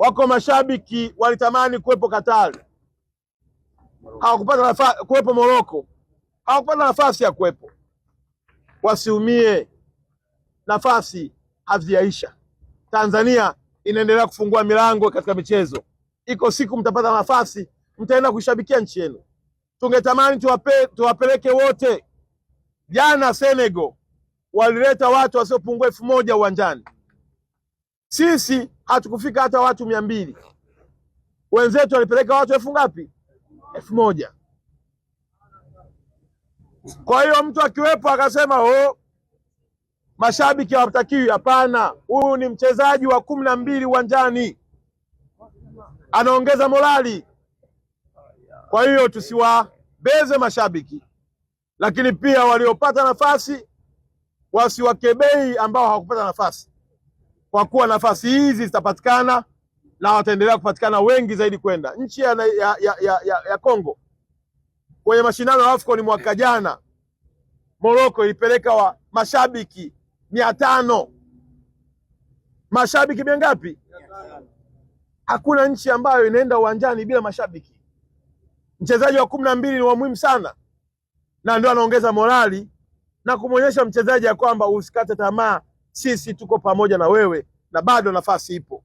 Wako mashabiki walitamani kuwepo Katari, hawakupata nafasi kuwepo Moroko, hawakupata nafasi ya kuwepo. Wasiumie, nafasi hazijaisha. Tanzania inaendelea kufungua milango katika michezo. Iko siku mtapata nafasi, mtaenda kuishabikia nchi yenu. Tungetamani tuwapeleke wote. Jana Senegal walileta watu wasiopungua 1000 uwanjani, sisi hatukufika hata watu 200. Wenzetu walipeleka watu elfu ngapi? 1000. Kwa hiyo mtu akiwepo akasema oh, mashabiki hawatakiwi. Hapana, huyu ni mchezaji wa 12 uwanjani, anaongeza morali. Kwa hiyo tusiwabeze mashabiki, lakini pia waliopata nafasi wasiwakebei ambao hawakupata nafasi, kwa kuwa nafasi hizi zitapatikana na wataendelea kupatikana wengi zaidi kwenda nchi ya Kongo. Kwenye mashindano ya AFCON mwaka jana Morocco ilipeleka wa mashabiki 500. Mashabiki mia ngapi? Hakuna nchi ambayo inaenda uwanjani bila mashabiki. Mchezaji wa 12 ni wa muhimu sana, na ndio anaongeza morali na kumwonyesha mchezaji ya kwamba usikate tamaa, sisi tuko pamoja na wewe na bado nafasi ipo.